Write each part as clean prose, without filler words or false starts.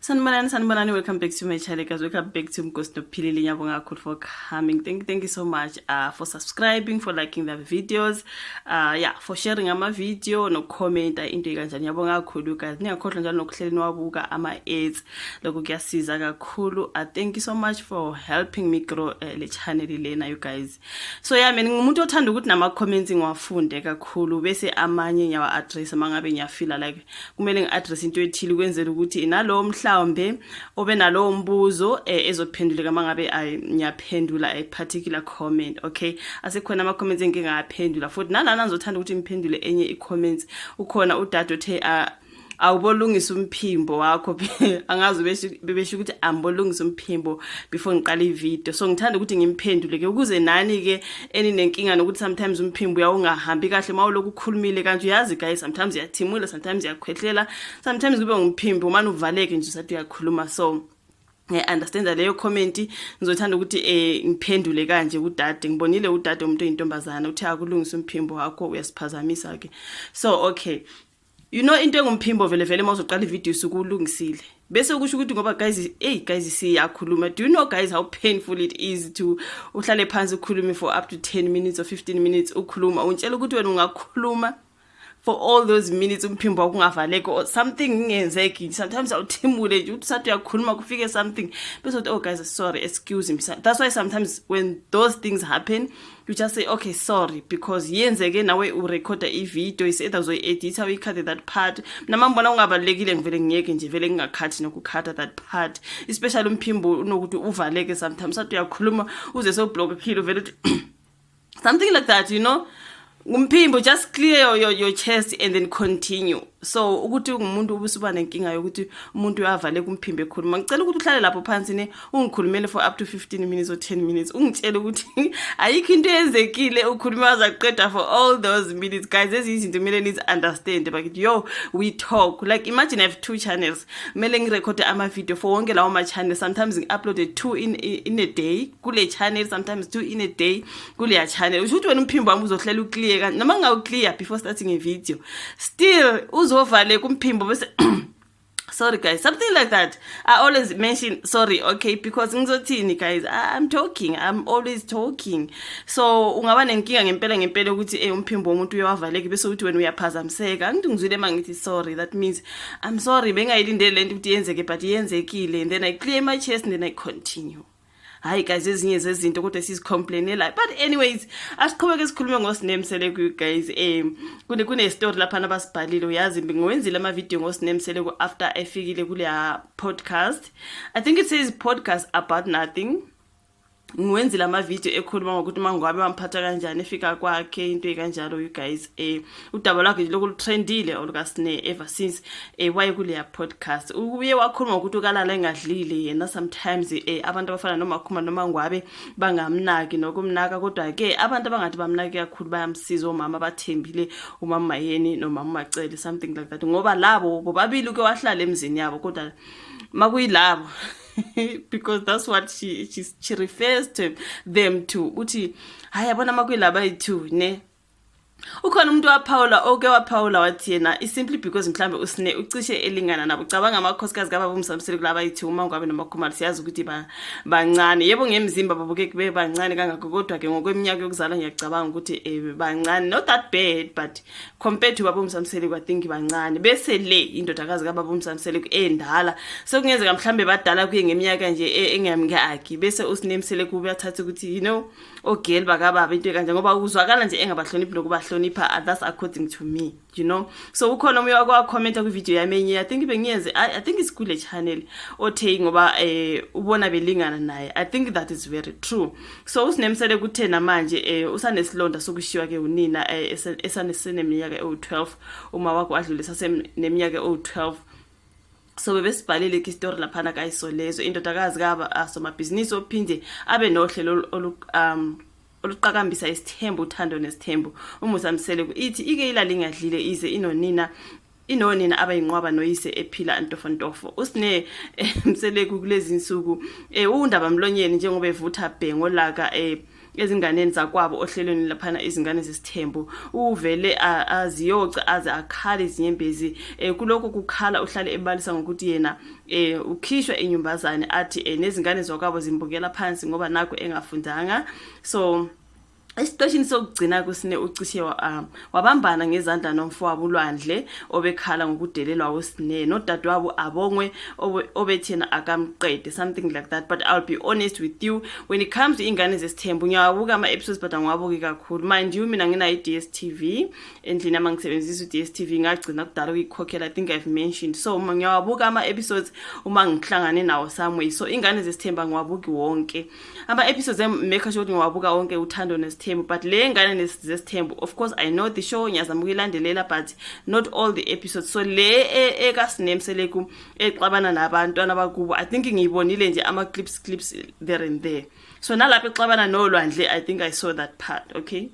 Sanibonani, sanibonani. Welcome back to my channel, guys. Welcome back to Mkosi Nophilile. Ngiyabonga kakhulu for coming. Thank you so much for subscribing, for liking the videos, yeah, for sharing ama video nokucomment into ekanjani. Ngiyabonga kakhulu, guys. Ningakhohlwa njalo nokuhleli niwabuka ama ads. Lokho kuyasiza kakhulu. Thank you so much for helping me grow le channel lena, you guys. So yeah, mina ngumuntu othanda ukuthi nama comments ngiwafunde kakhulu, bese amanye ngiyawa address mangabe ngiyafeela like kumele ngi-address into ethile, ukwenzela ukuthi nalowo mhlawumbe obe nalowo mbuzo ezophenduleka mangabe ngiyaphendula a particular comment. Okay, asekhona ama comments engingaphendula futhi nalana ngizothanda ukuthi ngiphendule enye i-comments. Ukhona udade othe awubolungisa umphimbo wakho. Angazi bebesho ukuthi ambolungisa umphimbo before ngiqala ivideo, so ngithanda ukuthi ngimphendule ke ukuze nani ke eninenkinga nokuthi sometimes umphimbo uyawungahambi kahle mawuloku ukhulumile kanje. Uyazi guys, sometimes uyathimula, sometimes uyakhwehlela, sometimes kube ngumphimbo umane uvaleke nje usathi uyakhuluma. So ngiya-understanda leyo comment. Ngizothanda ukuthi ngiphendule kanje kudade. Ngibonile udade, umuntu oyintombazana, uthi akulungisa umphimbo wakho, uyasiphazamisa ke. So okay, into engumphimbo vele vele mawuzoqala ivideo usuke ulungisile, bese kusho ukuthi ngoba guys, hey guys, siyakhuluma. Do you know, guys, how painful it is to uhlale phansi ukhulume for up to 10 minutes or 15 minutes ukhuluma? Untshela ukuthi wena ungakhuluma for all those minutes umphimbo wakho ungavaleki or something ingenzeki? Sometimes awuthimule nje, uthi sathi uyakhuluma kufike something, bese uthi, "Oh guys, sorry, excuse me." That's why sometimes when those things happen, you just say, "Okay, sorry," because yenzeke nawe urecorda i-video, is either uzoyi-editha, uyi-cut that part. Nama ngibona kungabalulekile, ngivele ngiyeke nje, vele ngingakhathi nokukhatha that part, especially umphimbo unokuthi uvaleke sometimes. Sathi uyakhuluma uze sewublockile, uvele uthi something like that. Ngumphimbo, just clear your chest and then continue. So ukuthi ungumuntu ubusuba nenkinga yokuthi umuntu uyavaleka umphimbo ekhuluma, ngicela ukuthi uhlale lapho phansi ne ungikhulumele for up to 15 minutes or 10 minutes, ungitshele ukuthi ayikho into eyenzekile, ukhuluma wazaqeda for all those minutes. Guys, ezinye izinto kumele nizi understand bakithi. Yo, we talk like, imagine I have two channels, kumele ngirekhode ama-video for wonke lawo ma-channel. Sometimes ngi-uploade two in a day kule channel, sometimes two in a day kuleya channel. Usho ukuthi wena umphimbo wami uzohlela uclear kanti noma ngingawuclear before starting a video, still uzovaleka umphimbo, bese sorry guys, something like that. I always mention sorry, okay, because ngizothini guys, I'm talking, I'm always talking. So ungaba nenkinga ngempela ngempela ukuthi umphimbo womuntu uyavaleka, bese uthi wena uyaphazamiseka. Angithi ngizwile mangithi sorry, that means I'm sorry, bengayilindele lento ukuthi yenzeke, but yenzekile, and then I clear my chest and then I continue. Hayi guys, ezinye zezinto kodwa sizicomplainela. But anyways, asiqhubeke sikhulume ngoSne Mseleku, guys. Kune story lapha abasibhalile. Uyazi ngiwenzile ama video ngoSne Mseleku after efikile kuleya podcast. I think it says Podcast About Nothing. Ngiwenzile ama-video ekhuluma ngokuthi uMaNgwabe wamphatha kanjani efika kwakhe, into ekanjalo, you guys. Udaba lwakhe nje lokhu lutrendile olukaSne ever since waye kuleya podcast. Uye wakhuluma ngokuthi ukalala engadlile yena sometimes, abantu abafana noMaKhumalo noMaNgwabe bangamnaki nokumnaka, kodwa-ke abantu abangathi bamnaki kakhulu bayamsiza, omama abathembile, umama Mayeni nomama Macele, something like that, ngoba labo bobabili uke wahlala emzini yabo, kodwa makuyilabo, because that's what she refers to them to, uthi hayi yabona makuyilaba ayi-two ne. Ukhona umuntu waphawula, oke waphawula wathi yena simply because mhlambe uSne ucishe elingana nabo. Cabanga amakhosikazi kababa uMusa Mseleku kulaba ayi-two, uMaNgwabe noMaKhumalo, siyazi ukuthi bancane, yebo, ngemzimba babuke kube bancane kangako, kodwa-ke ngokweminyaka yokuzalwa ngiyacabanga ukuthi bancane, not that bad, but compared to baba uMusa Mseleku, I think bancane. Bese le indodakazi kababa uMusa Mseleku endala, sekungenzeka mhlambe badala kuye ngeminyaka nje engamngaki, bese uSne Mseleku uyathatha ukuthi ogeli bakababa, into ekanje, ngoba uzwakala nje engabahloniphi nokubahlonipha. That's according to me. So ukhona omunye wakwakhomenta kwivideo yami enye, I think bengiyenze, I think it's kule channel, othe ngoba ubona belingana naye. I think that is very true. So uSne Mseleku kuthe namanje usanesilonda sokushiywa ke unina esaneseneminyaka ewu-12. Uma wakho wadlulisa neminyaka ewu-12. So bebesibhalile ke istory laphana kayisolezo, indodakazi kaba somabhizinisi ophinde abe nohlelo oluqakambisa isithembu, uthando nesithembu, uMusa Mseleku, ithi ike ilali ingadlile ize inonina abayinqwaba noyise ephila ntofontofo. USne Mseleku kulezi insuku undaba mlonyeni njengoba evutha bhe ngolaka. ezinganeni zakwabo ohlelweni laphana izingane zesithembu. Uvele aziyoce aze akhale izinyembezi. Kulokho kukhala uhlale ebalisa ngokuthi yena ukhishwa inyumbazane athi nezingane zakwabo zimbukela phansi ngoba nakho engafundanga. So esiqeshini sokugcina kuSine ucishe wabambana ngezandla nomfowabo uLwandle obekhala ngokudelelwa uSine nodadewabo Abongwe obethena akamqede, something like that. But I'll be honest with you, when it comes to ingane zesithembu, ngiyawabuka ama-episodes but angiwabuki kakhulu. Mind you, mina nginayo i-DStv endlini ama ngisebenzisa u-DStv, ngagcina kudala ukuyikhokhela. I think I've mentioned. So ngiyawabuka ama-episodes uma ngihlangane nawo somewhere. So ingane zesithembu angiwabuki wonke ama-episodes, make sure ukuthi ngiwabuka wonke Uthando Nesithembu, but le ngane zesithembu, of course I know the show, ngiyazama ukuyilandelela, but not all the episodes. So le ekaSine Mseleku exabana nabantwana bakubo, I think ngiyibonile nje ama-clips clips there and there. So nalapho exabana noLwandle, I think I saw that part. Okay,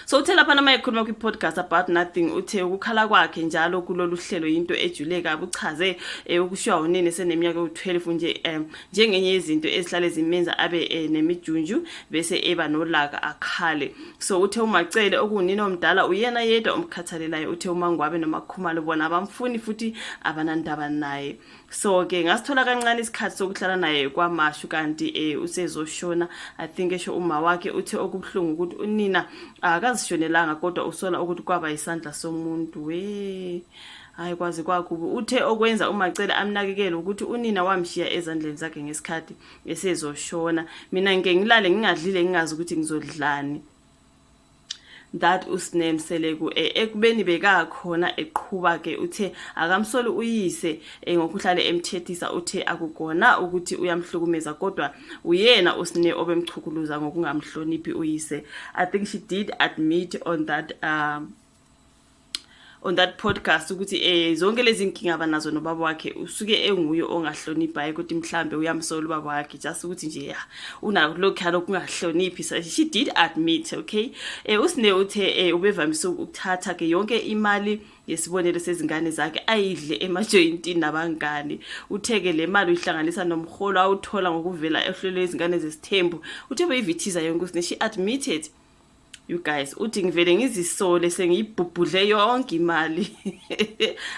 so uthe laphana uma ekhuluma kwi-podcast About Nothing, uthe ukukhala kwakhe njalo kulolu hlelo yinto ejule kabi. Uchaze ukushiywa unini eseneminyaka ewu-12 nje njengenye yezinto ezihlale zimenza abe nemijunju bese eba nolaka akhale. So uthe uMacele, okuwunina omdala, uyena yedwa omkhathalelayo. Uthe uMangwabe noMakhumalo bona abamfuni futhi abanandaba naye. So ke ngasithola kancane isikhathi sokuhlala naye KwaMashu kanti usezoshona, I think esho uma wakhe. Uthe okubuhlungu ukuthi unina akazishonelanga kodwa usola ukuthi kwaba isandla somuntu. We, hayi, kwazi kwakubi. Uthe okwenza uMacele amnakekele ukuthi unina wamshiya ezandleni zakhe ngesikhathi esezoshona. Mina ngike ngilale ngingadlile, ngingazi ukuthi ngizodlani. That uSine Mseleku ekubeni bekakhona eqhuba ke, uthe akamsoli uyise ngokuhlale emthethisa. Uthe akukona ukuthi uyamhlukumeza kodwa uyena uSine obemchukuluza ngokungamhloniphi uyise. I think she did admit on that podcast ukuthi zonke lezi nkinga abanazo nobaba wakhe usuke enguye ongahloniphi, hayi ukuthi mhlambe uyamsola ubaba wakhe, just ukuthi nje ya unalokhu lokungahloniphi. So she did admit. Okay, uSine uthe ubevamise ukuthatha ke yonke imali yesibonelo sezingane zakhe ayidle emajoyintini nabangani. Uthe-ke le mali uyihlanganisa nomholo awuthola ngokuvela ehlelweni izingane zesithembu. Uthe beyivithiza yonke uSine. She admitted, you guys. Uthi ngivele ngizisole sengiyibhubhudle yonke imali.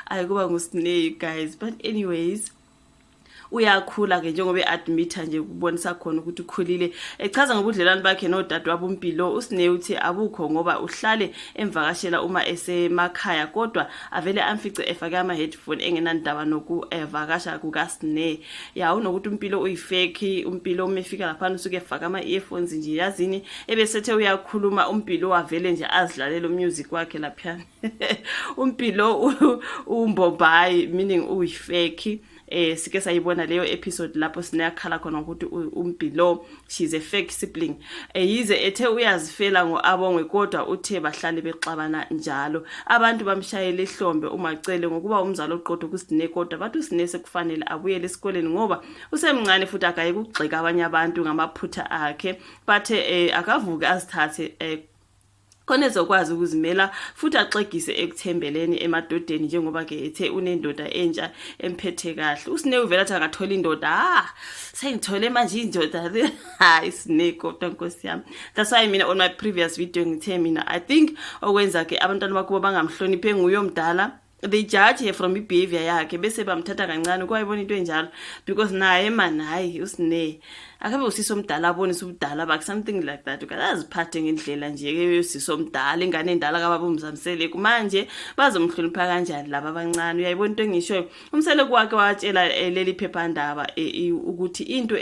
Ayikuba nguSine, you guys. But anyways, uyakhula ke njengoba e-admit-a nje, kubonisa khona ukuthi ukhulile. Echaza ngobudlelwane bakhe nodadewabo uMpilo, uSine uthi abukho ngoba uhlale emvakashela uma esemakhaya kodwa avele amfice efake ama-headphone engenandaba nokuvakasha kukaSine. Ya, unokuthi uMpilo uyi-fake. UMpilo uma efika laphana usuke efake ama-earphones nje, yazini, ebesethe uyakhuluma uMpilo wavele nje azidlalele u-music wakhe laphiyana. UMpilo umbombayi, meaning uyi-fake. Sike sayibona leyo episode lapho sineyakhala khona ukuthi uMpilo, she's a fake sibling. Yize ethe uyazifela ngoAbongwe kodwa uthe bahlale bexabana njalo. Abantu bamshayela ihlombe uMacele ngokuba umzali oqotho kuSine, kodwa bathi uSine sekufanele abuyele esikoleni ngoba usemncane futhi akaye kugxeka abanye abantu ngamaphutha akhe. Bathe akavuke azithathe khona ezokwazi ukuzimela futhi axegise ekuthembeleni emadodeni njengoba ke ethe unendoda entsha emphethe kahle. USine uvela athi akathola indoda. Ah, sengithole manje indoda. Hayi Sine, kodwa nkosi yami. That's why mina on my previous video ngithe mina I think okwenza ke abantwana bakubo bangamhloniphi enguye omdala, they judge her from i-behavior yakhe bese bamthatha kancane kwayibona into enjalo, because naye man, hayi, uSine akabe usisi omdala abonise ubudala bakhe, something like that, because aziphathe ngendlela nje yosisi omdala, ingane endala kababa uMzamseleku. Manje bazomhlonipha kanjani laba abancane? Uyayibona into engishoyo? UMseleku wakhe watshela leli phephandaba ukuthi into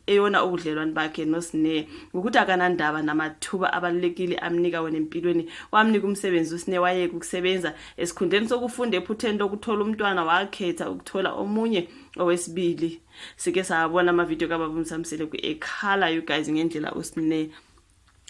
eyona ubudlelwane bakhe noSine ukuthi akanandaba namathuba abalulekile amnika wona empilweni. Wamnika umsebenzi uSine, wayeka ukusebenza. Esikhundleni sokufunda ephutheni lokuthola umntwana, wakhetha ukuthola omunye owesibili. Sike sabona amavidiyo kababa uMsamseleku ekhala, you guys, ngendlela uSine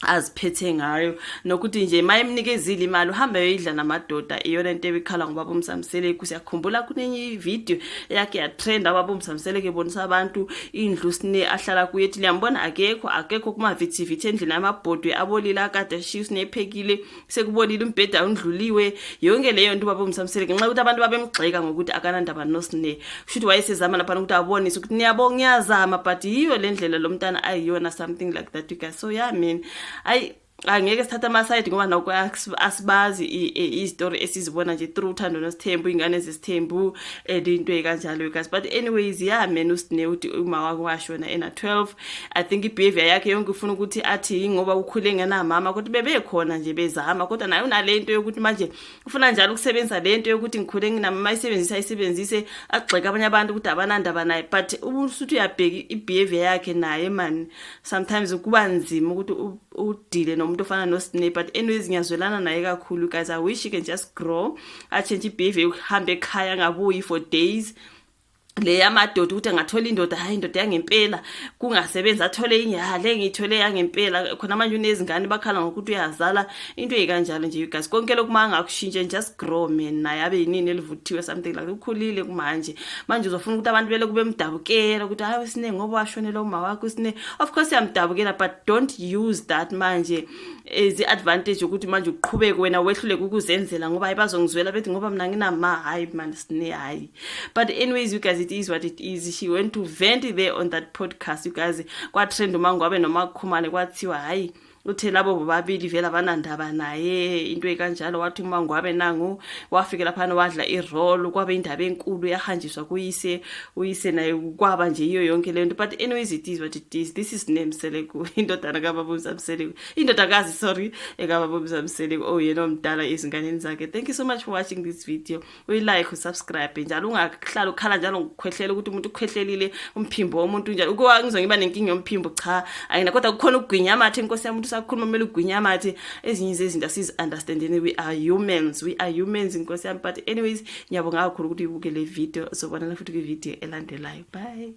Aziphethe ngayo nokuthi nje mayemnikezile imali uhamba yoyidla namadoda. Iyona into ebikhala ngobaba uMsamseleku. Siyakhumbula kunenye ividiyo eyakhe yatrenda, ubaba uMsamseleku ebonisa abantu indlu Sine ahlala kuyo, ethi liyambona, akekho, akekho kumavithivithi endlini, amabhodwe abolile akade ashiya uSine ephekile, sekubolile, umbheda undluliwe, yonke leyo nto. Ubaba uMsamseleku, ngenxa yokuthi abantu babemgxeka ngokuthi akanandaba noSine, kusho ukuthi wayesezama laphana ukuthi abonise ukuthi niyabo, ngiyazama, but yiyo le ndlela lo mntana ayiyona, something like that, you guys. So yeah man, ayi, angeke sithathe ama-side ngoba nokho asibazi izitori, esizibona nje through Uthando Nesithembu, iy'ngane zesithembu and into ey'kanjalo, guys. But anyways, yeah man, uSine uthi uma wakhe washona ena-12. I think i-behavior yakhe yonke ufuna ukuthi athi ngoba ukhule engenamama, kodwa bebekhona nje bezama, kodwa naye unale nto yokuthi manje ufuna njalo ukusebenzisa le nto yokuthi ngikhule nginamama, ayisebenzise, ayisebenzise agxeke abanye abantu ukuthi abanandaba naye. But usuthi uyabheka i-behavior yakhe naye man, sometimes kuba nzima ukuthi udile nomuntu ofana noSine. But anyways, ngiyazwelana naye kakhulu, guys. I wish he can just grow, atshentshe i-behavior yokuhamba ekhaya angabuyi for days, le yamadoda, ukuthi angathola indoda, hayi, indoda yangempela, kungasebenzi, athole inye, ha, le ngiyithole yangempela. Khona manje unezingane, bakhala ngokuthi uyazala, into eyikanjalo nje, you guys. Konke lokhu uma angakushintshe, just grow man, naye abe yinini elivuthiwe, something like ukhulile kumanje. Manje uzofuna ukuthi abantu bele kube mdabukela ukuthi hayi, uSine ngoba washonela uma wakho. uSine, of course uyamdabukela, but don't use that manje as i-advantage ukuthi manje uqhubeke wena wehluleke ukuzenzela, ngoba hayi, bazongizwela bethi ngoba mina nginama. Hayi man, Sine, hayi. But anyways, you guys, it is what it is. She went to vent there on that podcast, you guys. Kwatrend uMangwabe noMakhumane, kwathiwa hayi, uthe labo bobabili vele abanandaba naye, into ekanjalo. Wathi uMangwabe nangu wafika laphana wadla i-roll, kwabe indaba enkulu, yahanjiswa kuyise, uyise naye kwaba nje yiyo yonke le nto. But anyways, it is what it is. This is Nemseleku, indodana kababa uMseleku, indodakazi, sorry, ekababa uMseleku, oyena omdala ezinganeni zakhe. Thank you so much for watching this video. Uyilike, usubscribe njalo, ungahlala ukhala njalo ngokukhwehlela, ukuthi umuntu ukhwehlelile, umphimbo womuntu njalo ukuwa. Ngizongiba nenkinga yomphimbo, cha, ayina, kodwa kukhona ukugwinya amathe, inkosi yami. Umuntu usakhuluma kumele ugwinya amathe. Ezinye zezinto asizi-understandeni, we are humans, we are humans, inkosi yami. But anyways, ngiyabonga kakhulu ukuthi uyibuke le video. Sobonana futhi kwividiyo elandelayo. Bye.